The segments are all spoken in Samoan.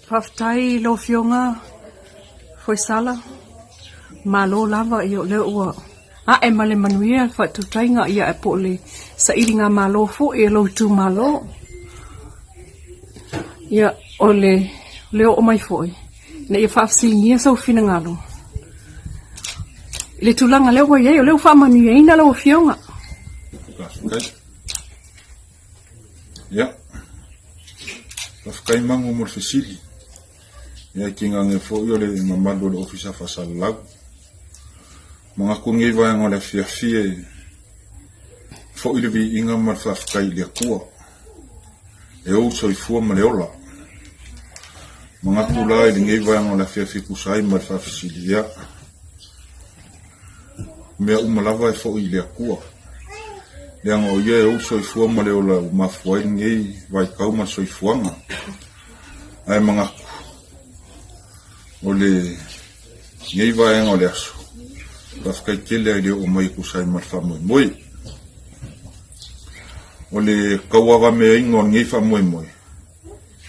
Faafetai i lau Afioga Foisala, malo lava ia o lea ua ae ma le manuia le faatautaiga ia po o le sailigamalo foi a lou itumalo. Ia o le le oo mai foi ina ia faafesiligia sou finagalo i le tulaga lea ua i ai, o lea ua faamanuiaina lau Afioga. Faafetai. Ia, faafetai Magu mo le fesili. Ia, e tigaga foi o le mamalu o le Ofisa Faasalalau. Manatu lenei vaega o le afiafi e foi le viiga ma le faafetai i le Atua e ou le soifua ma le ola. Manatu la i lenei vaega o le afiafi e tusa ai ma le faafesili, ia, mea uma lava e foi i le Atua, leaga o Ia e ou le soifua ma le ola ua mafua ai lenei vaitau ma le soifuaga. Ae manatu, o lenei vaega o le aso, faafetai tele lava i le oo mai e tusa ai ma le faamoemoe. O le tauavameaina o lenei faamoemoe,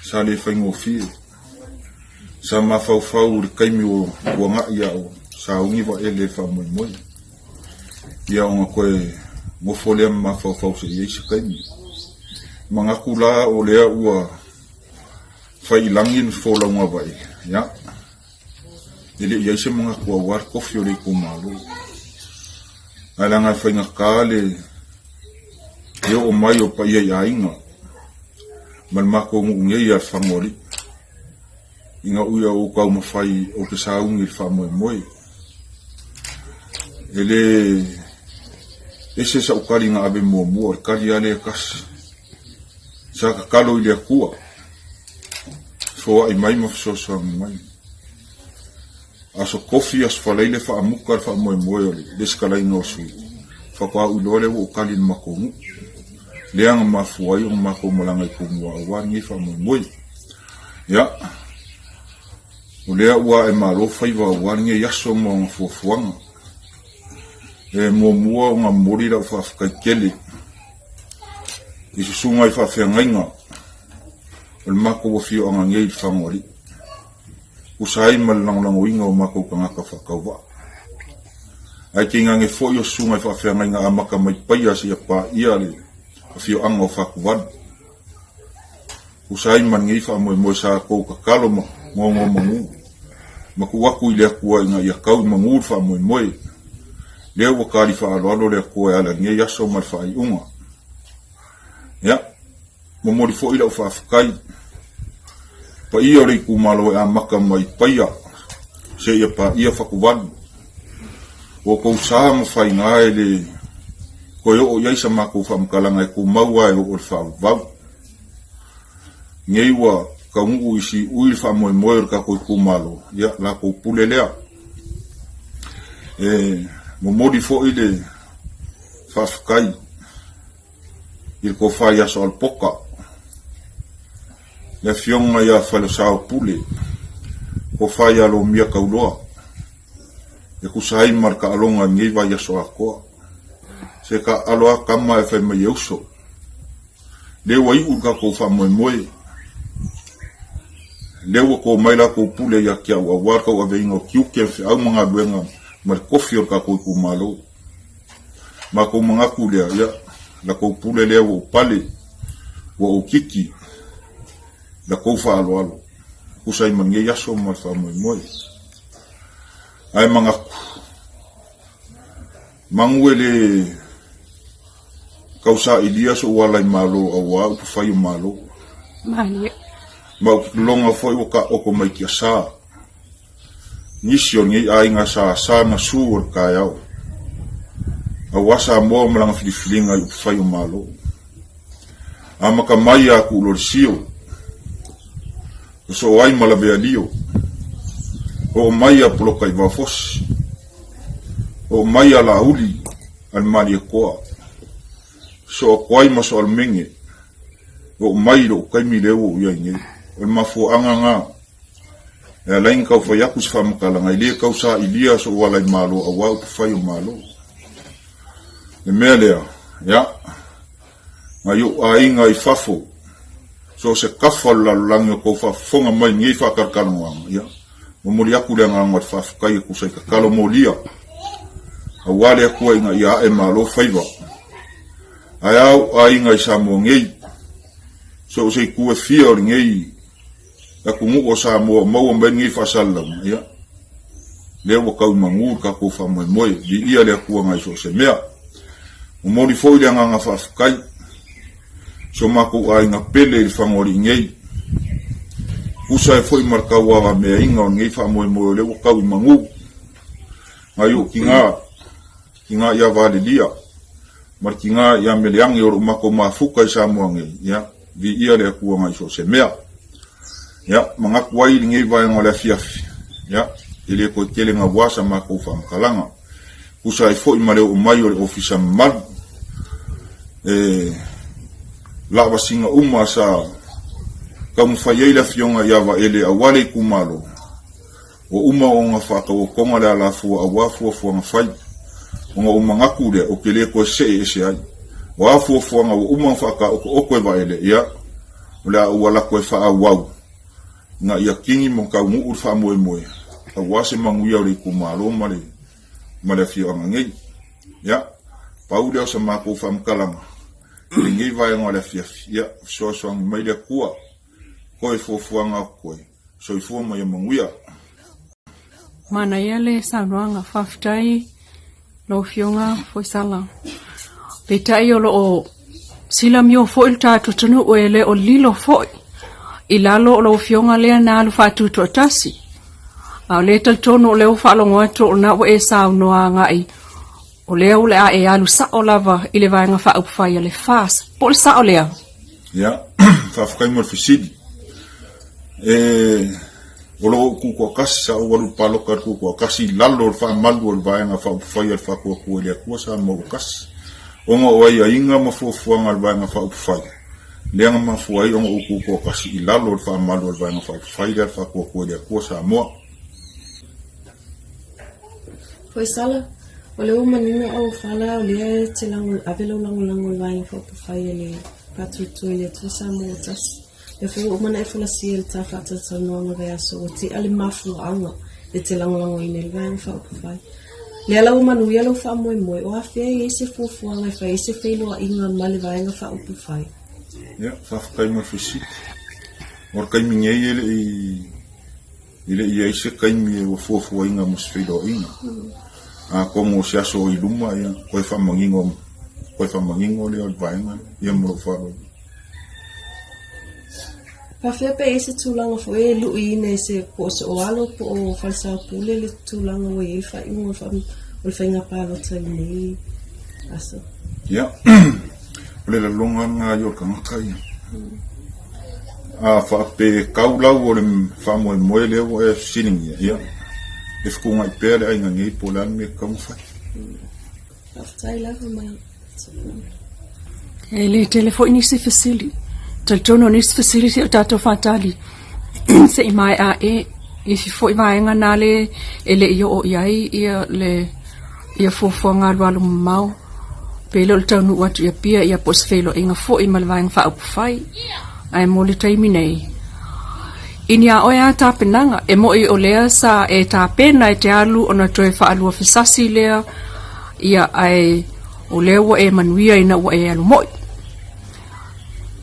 sa le faigofie. Sa mafaufau i le taimi ua tuanai a o sauni Vaele i le faamoemoe. Ia ona toe nofo lea ma mafaufau se i ai se taimi. Manatu la o lea ua fai i lagi le folauga a Vaele, ia, e le i ai se manatu aua le tofi o le itumalo. Ae leaga e faigata le oo mai o paia i aiga ma le matou nuu nei ia Lefagaoalii ina ua ou taumafai ou te sauni i le faamoemoe. E le ese sau tali na ave muamua, o le tali lava lea e tasi. Sa tatalo i le Atua, foai mai ma fesoasoani mai. Aso Kofi, Aso Faraile faamuta le faamoemoe o le lesitalaina o sui, faatoa ou iloa lea ua ou tali i le matou nuu. Lea na mafua ai ona matou malaga i Tumua aua lenei faamoemoe. Ia, o lea ua ae malo faiva aua lenei aso ma ona fuafuaga. E muamua ona momoli lau faafetai tele i susuga i faafeagaiga o le matou afioaga nei i Lefagaoalii. Tusa ai ma le lagolagoina o matou tagata faatauvaa. Ae tainane foi o susuga i faafeagaiga amata mai Paia seia paia le afioaga o Fatuvalu. Tusa ai ma lenei faamoemoe sa tou tatalo ma nonomanu ma tuu atu i le Atua ina ia tau i manu le faamoemoe. Lea ua tali faaaloalo le Atua e ala i lenei aso ma le faaiuga. Ia, momoli foi lau faafetai paia o le itumalo e amata mai Paia seia paia Fatuvalu. Ua outou sa ma faiga e le toe oo i ai sa matou faamatalaga e tumau lava e oo i le faavavau. Nei ua taunuu i siui le faamoemoe o le tatou itumalo, ia latou pule lea. E momoli foi le faafetai i le tofa ia Soalpoka, le afioga ia Falesao Pule, tofa ia Lomia Tauloa, e tusa ai ma le taaloga i lenei vaiaso atoa. Se taaalo a tama e fai mai e uso. Lea ua iu le tatou faamoemoe. Lea ua to mai latou pule ia te au aua le tauaveina o tiute, feau ma galuega ma le tofi o le tatou itumalo. Matou manatu lea, ia, la tou pule lea ua ou pale, ua ou kiki, la tou faaaloalo, tusa ai ma lenei aso ma le faamoemoe. Ae manatu, manu e le tausailia sou ala i Malo aua upufai o Malo. Malie. Ma ou te lologa foi ua taoto mai tiasa. Nisi o lenei aiga sa asa ma su o le taeao. Aua Samoa ma lana filifiliga i upufai o Malo. Amata mai ia Tuulolisio, sosoo ai ma Lavealio, oo mai ia Poloka i Vaofosi, oo mai ia Laauli a le Malietoa, sosoo atu ai ma Soalemege, oo mai i lou taimi lea ua ou i ai nei. O le mafuaaga lena E ala ai ona tau fai atu se faamatalaga, e le tau sailia sou ala i Malo aua upufai o Malo. Le mea lea, ia, nai ou aiga i fafo, So o se kafa o le lalolagi o kou faafofoga mai i lenei faatalatalanoaga, ia, momoli atu le agaga o le faafetai e tusa i tatalo molia, aua le Atua ina ia ae malo faiva. Ae a ou aiga i Samoa nei, so o se itu e fia o lenei atunuu o Samoa o maua mai lenei faasalalauga, ia, lea ua tau i manu le tatou faamoemoe, viia le Atua nai so o se mea. Momoli foi le agaga faafetai so matou aiga pele i le Fagoalii nei. Tusa ai foi ma le tauavameaina o lenei faamoemoe o lea ua tau i manu, nai ou tina, tina ia Valelia, ma le tina ia Meleage o lo o matou mafuta i Samoa nei, ia, viia le Atua nai so o se mea. Ia, manatu ai i lenei vaega o le afiafi, ia, e le toe tele naua sa matou faamatalaga. Tusa ai foi ma le oo mai o le Ofisa mamalu, e lavasiga uma sa taumafai ai le Afioga ia Vaele aua le itumalo, ua uma ona faatauotoga le alafua aua fuafuaga fai. Ona ou manatu lea, ou te le toe see ese ai. O a fuafuaga ua uma ona faataotooto e Vaele, ia, o le a ou ala toe faaauau ina ia kini ma taunuu le faamoemoe aua se manuia o le itumalo ma le ma le afioaga nei. Ia, pau lea o sa matou faamatalaga i lenei vaega o le afiafi. Ia, fesoasoani mai le Atua, koe fuafuaga o koe. Soifua ma ia manuia. Manaia le saunoaga, faafetai lau Afioga Foisala. Peitai o lo o silamio foi le tatou atunuu e le o lilo foi i lalo o lau Afioga lea na alu faatutoatasi. A o lea e talitonu o lea ua faalogo atu o lena ua e saunoa agai o lea o le a e alu sao lava i le Vaega Faaupufai a le FAST. Po o le sao lea? Ia, faafetai mo le fesili. E, o lo o ou tutoatasi, sa ou alu i le palota i le tutoatasi i lalo o le faamalu o le Vaega Faaupufai a le Faatuatua i le Atua Samoa ua Tasi. Ona o aiaiga ma fuafuaga a le Vaega Faaupufai, lea na mafua ai ona ou tutoatasi i lalo o le faamalu a le Vaega Faaupufai lea a le Faatuatua i le Atua Samoa. Foisala, O lea ua manino au fala o lea e te lago, ave lou lagolago i le Vaega Faaupufai a le Faatuatua i le Atua Samoa ua Tasi. Lea foi ua uma ona e folasia i le ta faatalatalanoaga vaiaso ua tea le mafuaaga e te lagolagoina ai le Vaega Faaupufai. Lea la ua manuia lou faamoemoe, o afea e i ai se fuafuaga e fai ai se feiloaiga ma le Vaega Faaupufai? Ia, faafetai mo le fesili. O le taimi nei e le i E le i i ai se taimi ua fuafuaina mo se feiloaiga. Atonu o se aso i luma, ia, toe faamanino, toe faamanino lea o le vaega lea, ia ma lou faaaloalo. Faafefea pe i ai se tulaga foi e luiina e se po o Sooalo po o Falesaopule le tulaga ua i ai le faaiuga o le faiga palota i lenei aso? Ia, o le laloga lena ia o le tagata ia. A faapea kau lau o le faamoemoe lea ua e fesiligia, ia, e fetuunai pea le aiga nei po o le a le mea e tatau ona fai. Faafetai lava ma E le tele foi nisi fesili. Talitonu o nisi fesili se i o tatou faatali se i maea e isi foi vaega na le e le i oo i ai ia le ia fuafuaga alualu mamao pe le o le taunuu atu i Apia ia po o se feiloaiga foi ma le Vaega Faaupufai. Ae mo le taimi nei, i ni a oe a tapenaga, e moʻi o lea sa e tapena e te alu ona toe faaluafesasi lea, ia ae o lea ua e manuia ina ua e alu moʻi.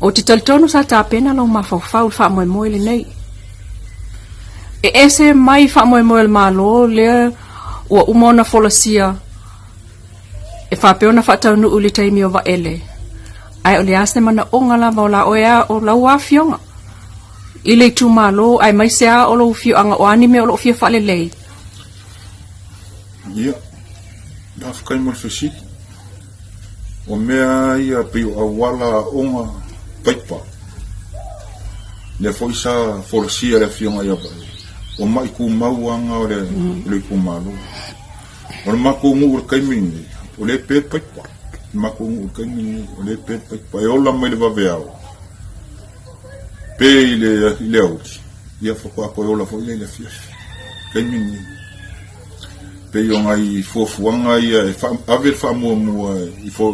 Ou te talitonu sa tapena lou mafaufau i le faamoemoe lenei. E ese mai faamoemoe o le Malo lea ua uma ona folasia e faapea ona faataunuu i le taimi o Vaele, ae o le a se manaoga lava o la oe a o lau afioga i le itumalo aemaise a o lou afioaga o a ni mea o lo o fia faalelei? Ia, faafetai mo le fesili. O mea ia pei o auala aoga paipa, lea foi sa folasia e le Afioga ia Vaele, o ma'i tumau aga o le itumalo. O le matou nuu i le taimi lenei, o lea e pe le paipa. O le matou nuu i le taimi lenei, o lea e pe le paipa. E ola mai le vaveao, pe i le, i le aoauli, ia faatoa toe ola foi lea i le afiafi. Taimi lenei. Pei o nai fuafuaga ia e ave le faamuamua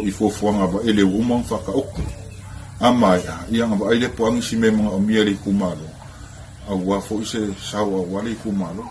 i fuafuaga a Vaele ua uma ona faataoto. A maea, ia ona vaai lea po o a nisi mea e manaomia e le itumalo, aua foi se sao aua le itumalo.